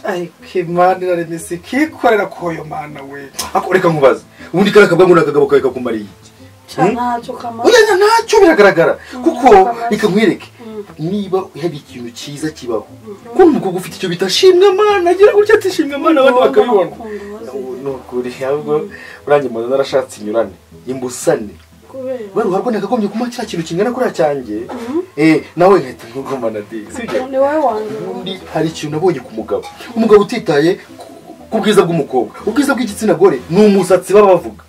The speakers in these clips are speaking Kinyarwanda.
Ariko Imana iraremese kikorera koyo mana we. Ako reka nkubaze. Ubundi kara kabwa ngo nakagabo kawe kakumariye iki? Ntacyo kamara. Oya ntacyo biragaragara. Kuko reka nkwereke. Niba hari ikintu cyiza kibaho. Ko umukobwa ufite icyo bita shimwe Mana agira gutya ati shimwe Mana abandi bakabibona. Nukuri ahubwo urangimana narashatse inyurane. Imbusane. Baruharwa nakagombye kuma cya kintu kingana kuri cyanjye. Nawe nkahita nkugumana di. Sibyo? Ni wowe wanjye. Ubundi hari ikintu nabonye ku mugabo. Umugabo utitaye ku bwiza bw'umukobwa. Ubwiza bw'igitsina gore ni umusatsi baba bavuga.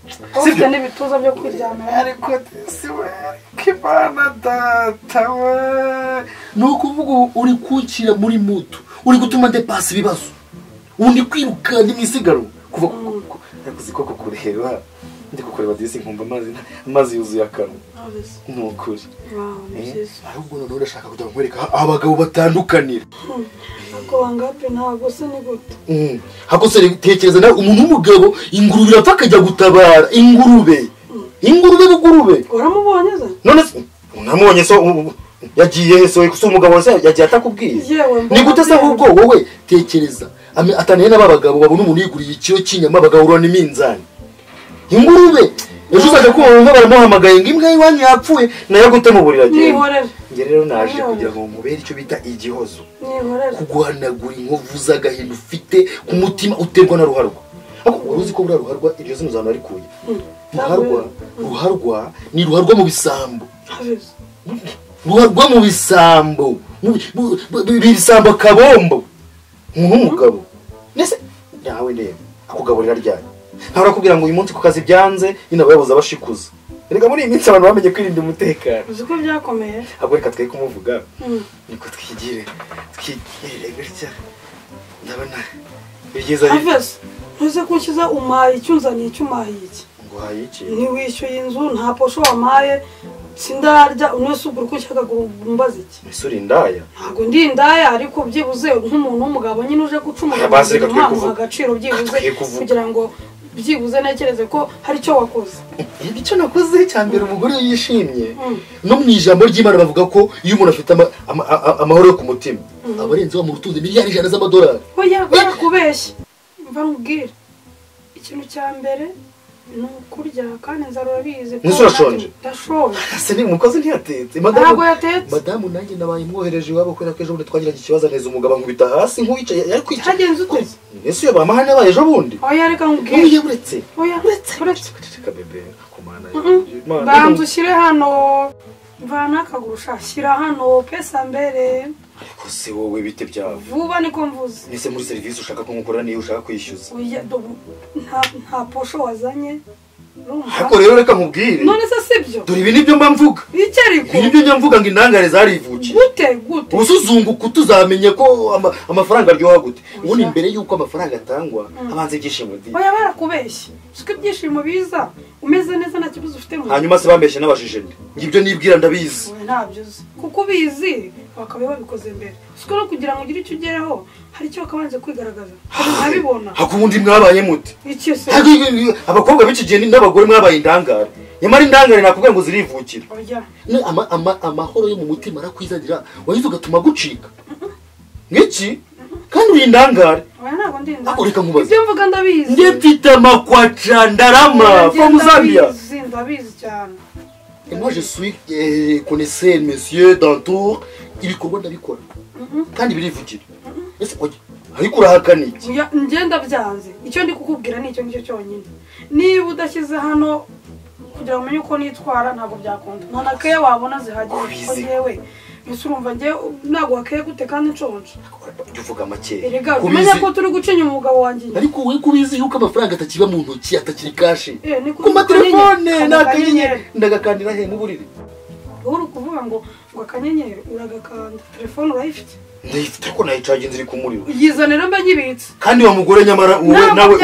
Sibyo? N'ibituza byo kwiryamira. Ariko si we kibana data we. Nukuvuga uri kunshyira muri mutu. Uri gutuma ndepasa ibibazo. Undi kwiruka ndi mwisigaro kuva yakuzi koko kureba. Ndi kukureba disi nkumva amazi yuzuye akanwa. Nukuri. Ahubwo none urashaka kugira nkwereka abagabo batandukanira. Ako wangapi ntabwo se ni gute. Hako se tekereza nawe umuntu w'umugabo ingurube irapfa akajya gutabara ingurube. Ingurube bugurube. Uramubonye se? None se unamubonye so yagiye he so kuso umugabo se yagiye atakubwiye. Ni gute se ahubwo wowe tekereza ataniye n'abagabo babona umuntu yiguriye ikiro cy'inyama bagahurana iminzani. Ingurube ejo uzaje kumva baramuhamagaye ngo imbwa y'iwanyu yapfuye nayo gute mu burira agiye. Nihorere. Nge rero naje kugira ngo mubere icyo bita igihozo. Nihorere. Kuguhanagura inkovu z'agahinda ufite ku mutima uterwa na ruharwa. Ako uruzi ko buriya ruharwa iryo zino zano arikuye. Ruharwa, ruharwa ni ruharwa mu bisambo. Ruharwa mu bisambo. Bisambo kabombo. Nk'umugabo. Nese nawe ndeba akugaburira ryari. Ntabwo kugira ngo uyu munsi ku kazi byanze nyina bayabuza abashikuza. Erega muri iyi minsi abantu bamenye kwirinda umutekano. Uzi ko byakomeye. Ahubwo reka twe kumuvuga. Niko twigire gutya. Ndabona bigeza ari. Ntuze kunkiza umaye icyunzaniye icyumaye iki. Nguhaye iki? Ni wishyuye inzu nta posho wamaye sindarya unese ugura uko ushaka kumbaza iki. Ese uri indaya? Ntabwo ndi indaya ariko byibuze nk'umuntu w'umugabo nyine uje guca umugabo agaciro byibuze kugira ngo byibuze ntekereze ko hari icyo wakoze. Icyo nakoze cya mbere umugore yishimye. No mu ijambo ry'Imana bavuga ko iyo umuntu afite amahoro yo ku mutima abarenze wa mu rutunze miliyari 100 z'amadolari. Oya barakubeshya. Mva nkubwire. Ikintu cya mbere ni ukurya kandi inzara urabizi. Nese urashonje? Ndashonje. Ese ni umukozi ntiyatetse? Ntabwo yatetse. Madamu nanjye nabaye mwohereje iwabo kubera ko ejo bundi twagiranye ikibazo neza umugabo ankubita hasi nk'uwicaye yari kwicaye. Hagenze ute? Ese iyo bamahane yabaye ejo bundi? Oya reka nkubwire. Oya uretse. Oya uretse. Reka bebe kumana. Banza ushyire hano. Mvana akaguru shyira hano pesa mbere. Ariko se wowe bite byawe? Vuba niko mvuze. Nese muri service ushaka ko nkukora niyo ushaka kwishyuza. Oya nta posho wazanye. Ariko rero reka nkubwire. None se sibyo? Dore ibi nibyo mba mvuga. Iki ariko? Ibi nibyo njya mvuga ngo indangare zarivukiye. Gute gute? Usuzunguka tuzamenye ko amafaranga aryoha gute. Ubundi imbere yuko amafaranga atangwa abanze ibyishimo di. Oya barakubeshye. Siko ibyishimo biza umeze neza nta kibazo ufite mu. Hanyuma se bambeshye n'abajije nde. Ngibyo nibwira ndabizi. Oya ntabyo uzi. Kuko ubizi bakaba babikoze mbere. Siko no kugira ngo ugire icyo ugeraho hari icyo wakabanze kwigaragaza. Ntabibona. Hakubundi mwabaye mute. Iki se? Abakobwa b'iki gihe n'abagore mwabaye indangare. Nyamara indangare nakubwiye ngo zirivukira. Oya. Amahoro yo mu mutima arakwizanira wayize ugatuma gucika. Ngiki? Kandi uri indangare. Oya ntabwo ndi indangare. Ako reka nkubaze. Ibyo mvuga ndabizi. Nde mfite amakwaca ndarama from Zambia. Ndabizi cyane. Et moi je suis connaissez monsieur Dantour ibikorwa ndabikora. Kandi birivukira. Ese oya ariko urahakana iki? Oya ngenda byanze. Icyo ndi kukubwira ni icyo ngicyo cyonyine. Niba udashyize hano kugira ngo umenye uko nitwara ntabwo byakunda. Nta nakaye wabona zihagije ko yewe. Ese urumva nge ntabwo wakeye gute kandi nshonje. Ujya uvuga make. Erega umenya ko turi gucinya umugabo wanjye. Ariko wowe kubizi yuko amafaranga atakiba mu ntoki atakiri cash. Ku matelefone n'akanyenyeri ndagakandira he mu buriri. Uri kuvuga ngo akanyenyeri uragakanda telefone urayifite. Ndayifite ko nayicaje inzira ku muriro. Yizanira mbe nyibitse. Kandi wa mugore nyamara wowe nawe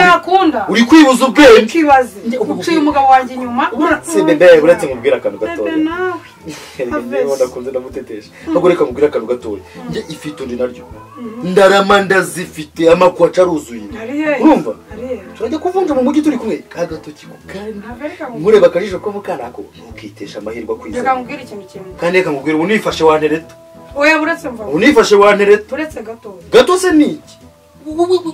uri kwibuza ubwenge. Kibaze. Uciye umugabo wanjye inyuma. Uretse bebe uretse mubwira akantu gatoya. Bebe nawe. Niba ndakunze ndamutetesha. Ahubwo reka mubwira akantu gatoya. Nge ifite undi naryo. Ndarama ndazifite amakwaca aruzuye. Urumva? Turajya kuvunja mu mujyi turi kumwe. Kagatoki ku kandi. Nkureba akajisho ko mukanako ntukitesha amahirwe akwiza. Reka nkubwire ikintu kimwe. Kandi reka nkubwire ubu nifashe wantereta. Oya buretse mva. Unifashe wantereta. Buretse gato. Gato se niki?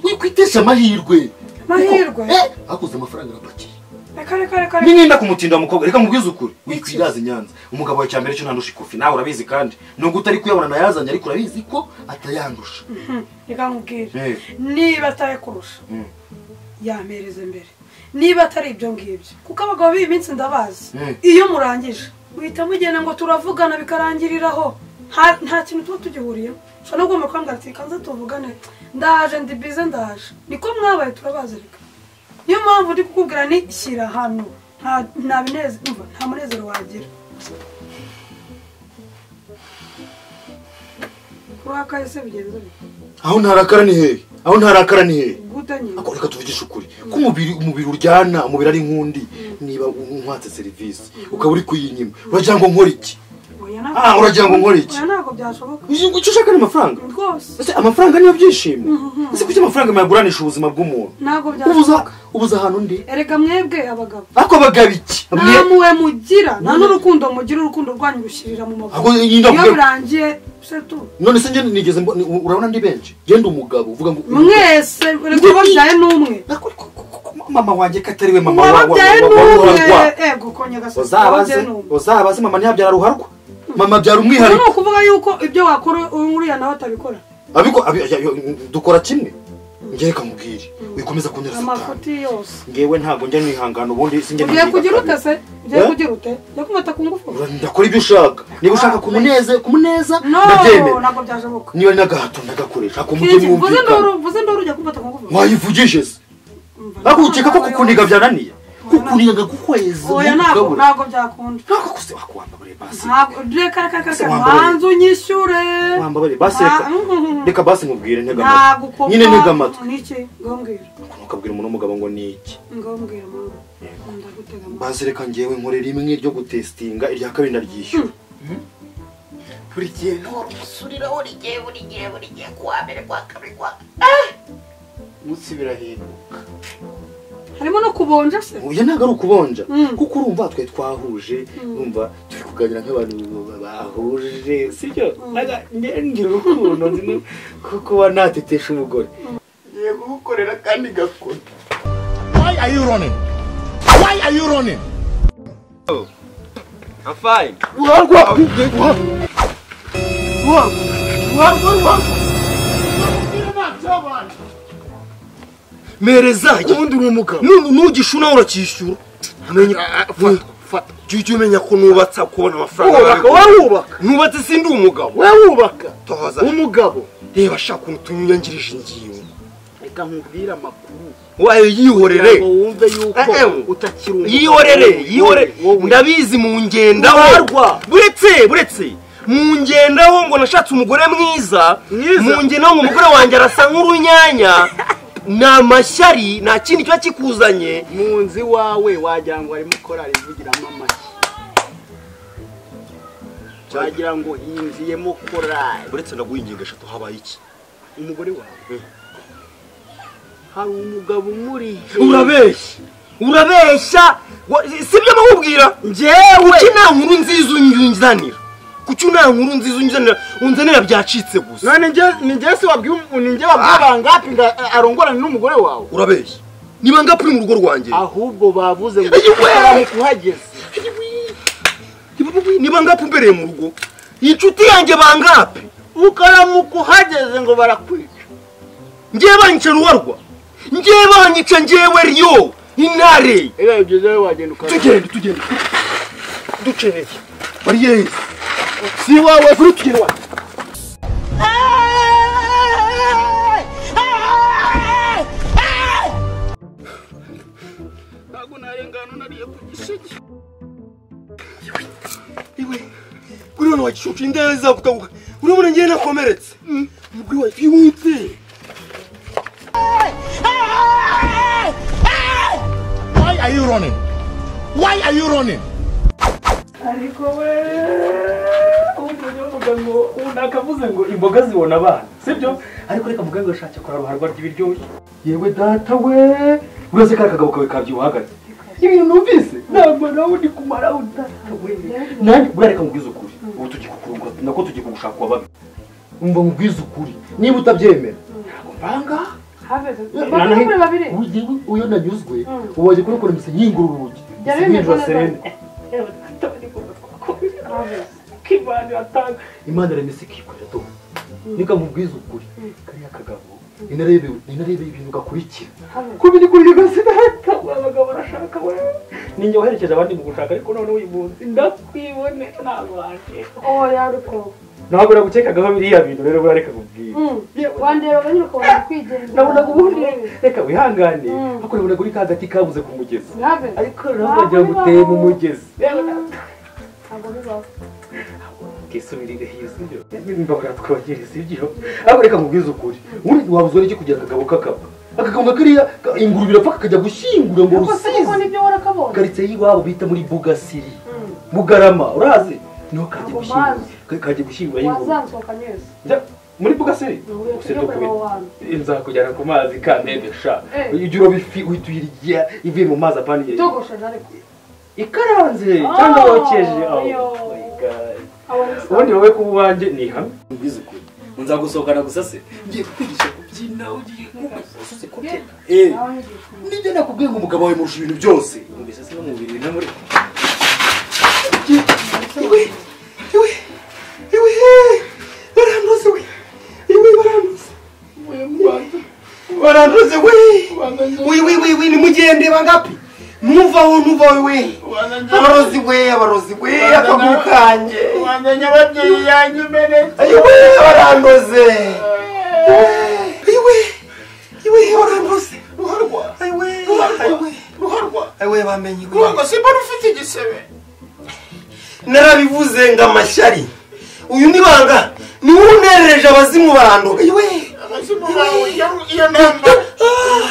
Wikwitesha amahirwe. Amahirwe? Hakuze amafaranga arapakiye. Reka. Ninenda kumutinda mukobwa, reka mubwize ukuri. Wikwiraza Nyanza. Umugabo wawe cyambere cyo ntandusha ikofi nawe urabizi kandi. Nubwo utari kuyabona nayazanye ariko urabizi ko atayandusha. Reka nkubwire. Niba atayakurusha. Yampereze mbere. Niba atari ibyo ngibyo. Kuko abagabo b'iyi minsi ndabazi. Iyo murangije uhita mugenda ngo turavugana bikarangiriraho. Nta kintu tuba tugihuriyemo. Ushobora no kugomba kwambwira ati kanze tuvugane. Ndaje ndi bize ndaje. Niko mwabaye turabazi reka. Niyo mpamvu ndi kukubwira ni shyira hano. Nta binezero, nta munezero wagira. Urakaye se bigenze bite? Aho ntarakara ni hehe? Aho ntarakara ni hehe? Ako reka tuvugishe ukuri. Ko umubiri uryana, umubiri ari nkundi, niba nkwatse service ukaba uri kuyinyima. Uragira ngo nkore iki? Uragira ngo nkore iki? Oya ntabwo byashoboka. Icyo ushaka ni amafaranga? Rwose. Ese amafaranga niyo byishimo? Ese kuki amafaranga mayaguranisha ubuzima bw'umuntu? Ntabwo byashoboka. Ubuza ahantu ndi? Erega mwebwe abagabo. Ako bagabo iki? Nta muwe mugira, nta n'urukundo mugira, urukundo rwanyu rushirira mu maguru. Iyo birangiye se tu. None se nge nigeze urabona ndi benshi? Genda umugabo uvuga ngo mwese reka babyaye n'umwe. Mama wanjye katari we mama wawe. Ego konyaga. Uzabaze mama ntiyabyara ruharwa. Mama byara umwihariko. No kuvuga yuko ibyo wakora uriya nawe atabikora. Abiko dukora kimwe. Ngiye kamubwire. Wikomeza kunyera satani. Amafuti yose. Ngewe ntago njya nihangana ubundi sinjye. Ugiye kugira ute se? Ugiye kugira ute? Njya kumata ku ngufu. Ndakora ibyo ushaka. Niba ushaka kumuneza ndabyemera. No, ntabwo byashoboka. Niba ari nagahato ndagakoresha. Akumujye mwumvikana. Mvuze nduru ujya kumata ku ngufu. Wayivugije se? Akukeka ko kukuniga byananiye. Kukuniga kukwezi. Oya ntabwo byakunda. Ntabwo kuse wakwambabare basi. Ntabwo reka banzu nyishyure. Wambabare basi reka basi nkubwire ntega amatwi. Nyine ntega amatwi. Niki ngombwira. Ukabwira umuntu w'umugabo ngo niki? Ngombwira mama. Ndagutega amatwi. Basi reka ngewe nkore rimwe ryo gutestinga irya kabiri ndaryishyura. Buri gihe nturusurira buri gihe kuwa mbere kwa kabiri kwa munsi birahinduka. Harimo no kubonja se? Oya ntabwo ari ukubonja. Kuko urumva twe twahuje, urumva turi kuganira nk'abantu bahuje, sibyo? Ngira urukundo nzi kuko wanatetesha umugore. Ngiye kugukorera kandi gakora. Why are you running? Why are you running? Oh, I'm fine. Ruharwa! Mereza ubundi uri umugabo nugishuna uracyishyura. Fata jya umenya ko nubatsa kubona amafaranga. Wubaka nubatse sindi umugabo. Wowe wubaka toza umugabo. Reba shaka ukuntu tunyangirije ingingo. Reka nkubwire amakuru wayo yihorere wumve yuko utakiri umugabo. Yihorere ndabizi mu ngendaho. Buretse mu ngendaho ngo nashatse umugore mwiza. Mu ngendaho ngo umugore wanjye arasa nk'urunyanya. Na mashyari nta kindi kiba kikuzanye. Mu nzi wawe wagira ngo arimo korari ivugiramo amashyi, wagira ngo yinjiyemo korari. Uretse ndaguha ingingo eshatu habaye iki? Umugore wawe hari umugabo umuri. Urabeshya sibyo nakubwira njyewe. Kuki nta nkuru nziza unzanira? Kuki nta nkuru nziza unzanira byacitse gusa? None nje se wabwiye ninje wabwiye bangapi arongorana n'umugore wawe? Urabeshya. Niba ngapi uri mu rugo rwanjye? Ahubwo bavuze ngo kuhageze. Niba ngapi umbereye mu rugo? Inshuti yanjye bangapi? Ukaramuka uhageze ngo barakwica. Ngiye banyica ruwarwa. Ngiye banyica ngewe ryo intare. Ega ibyo zawe wagenda ukara. Tugende. Ducereye. Bariyeri. Si wawe kuri tugende wawe. Ntabwo narengana nariye ku gisheke. Iwe kuri hano wagishuka indeza kutaguka. Urabona ngiye nakomeretse. Umugore wawe twihute. Why are you running? Why are you running? Ariko we ngo unakavuze ngo imboga zibona abana, sibyo? Ariko reka mvuge ngo ashake kora ruharwa ry'ibiryoshye. Yewe data we, uraze kara kagabo kawe kabyibuhagaze. Ibintu numvise ntabwo nawe ndi kumara data we. Nanjye buriya reka nkubwize ukuri. Ubu tugikukurunga nako tugikugushaka kwa babi. Umva nkubwize ukuri. Niba utabyemera ntabwo Banga Have babiri babiri. Uyo nanyuzwe uwaje kurokora imise nyingura urugi. Imana remese ikikorera do. Nika mubwiza ukuri. Kariya kagabo ninarebe ibintu gakurikira. Kubi ni kuri gose data abagabo barashaka we. Ninjye waherekeje abandi mu gushaka ariko none uyu munsi ndakwibone nabanje. Oya ariko ntabwo nagukekagaho biriya bintu rero burareka kubwira. Wandeba nyine ukabona kwigenza. Nabonaga ubundi reka wihangane ariko nabonaga uri kagati kabuze ku mugezi. Ariko naho wagira ngo uteye mu mugezi. Ntabwo bibaho. Kisubirire hiyo sibyo? Mbabwira twogere sibyo? Ariko reka nkubwize ukuri. Ubundi wabuzwa n'iki kugira akagabo kakaba? Akagabo kariya ingurube irapfa kakajya gushyingura ngo rusizi. Kuko nibyo warakabonye. Karitsiye y'iwabo bita muri Bugasiri. Bugarama urazi? Niho kajya gushyingura. Kajya gushyingura y'ingurube. Wazansohoka neza. Muri Bugasiri? Nzakujyana ku mazi kamebe sha. Ujya uroba ifi uhita uyirya ivuye mu mazi apaniye. Togosheje ariko. Ikaranze cyangwa wokeje. Oh my God. Ubundi wowe kuba uwanjye ni ihame. Mbwize ukuri. Nzagusohokana gusa se? Ngiye kukwigisha kubyina ugiye kubyina kubyina. Nibyo nakubwiye ngo umugabo wawe murusha ibintu byose. Mbese se no mu mubiri na muri. Iwe iwe iwe baranduze we. Iwe baranduze. Baranduze we. We we we we nimugende bangapi? Nuvaho nuvaho we. Abarozi we abarozi we akaguru kanje. Wanjye nyababyeyi yanjye imenetse. Ayiwe barandoze. Ayiwe iwe barandoze. Ruharwa. Ayiwe ayiwe ruharwa. Ayiwe bamenye. Ruharwa simbona ufite igisebe. Narabivuze ngo amashyari. Uyu ni banga ni unerereje abazimu barandoga. Ayiwe abazimu bawe iyo namba.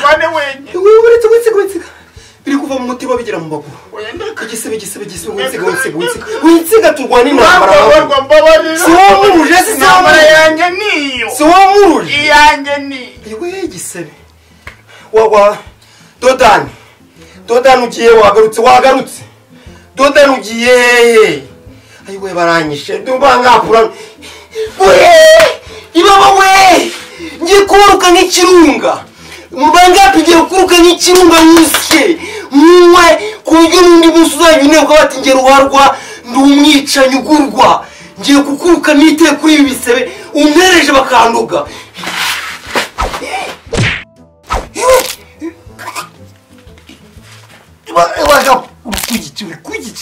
Bane wenye. Iwe uretse uretse biri kuva mu mutima bigera mu maguru. Igisebe igisebe igisebe winsiga winsiga winsiga winsiga turwana intambara. Ruharwa mbabarira. Si wowe muruje si intambara yanjye niyo. Si wowe muruje. Iyanjye ni. Iwe igisebe. Wa Dodani. Dodani ugiye wagarutse wagarutse. Dodani ugiye. Ayiwe baranyishe ndumva ngapura. We! Ibaba we! Ngiye kuruka nk'ikirunga. Mubanga pigiye kuruka nk'ikirunga nkusye. Mwe kuburyo n'undi munsi uzajya bati nge ruharwa ndi umwicanyi ugurwa. Ngiye kukuruka niteye kuri ibi bisebe umpereje bakanduga. Uri kugica kugica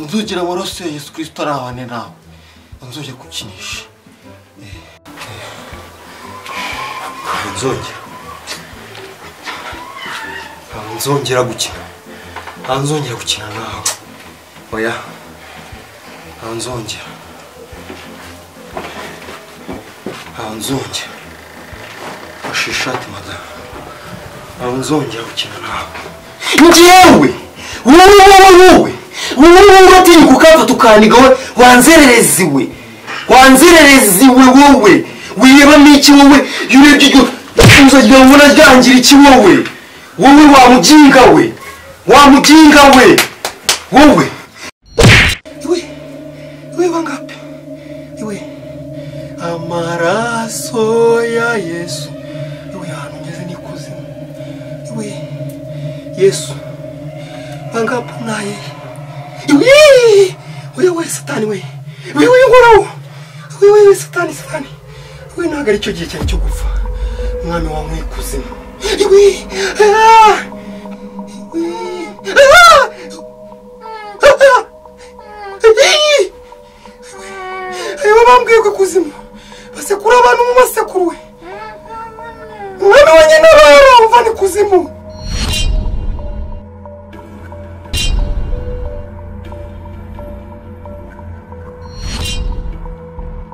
nzongera amaraso ya Yesu Kristo arabane nawe. Nzongera kukinisha. Nzongera. Nzongera gukina. Nzongera gukina nawe. Oya. Nzongera. Nzongera. Ashishati madam. Nzongera gukina nawe. Njyewe! Wowe! Wowe uratinya ukapfa tukaniga we wanzerereziwe wanzerereziwe wowe wireba n'iki wowe iyo urebye iryo uzagira ngo ubona ryangira iki wowe wowe wa muginga we wa muginga we wowe iwe iwe wangapi iwe amaraso ya Yesu iwe ahantu ngeze ni kuzimu iwe Yesu wangapi naye iwe we satani we we nkoraho we satani satani we ntabwo ari cyo gihe cyane cyo gupfa mwami wa mwikuzimu iwe iwe bambwiye ko ikuzimu basekura abantu mu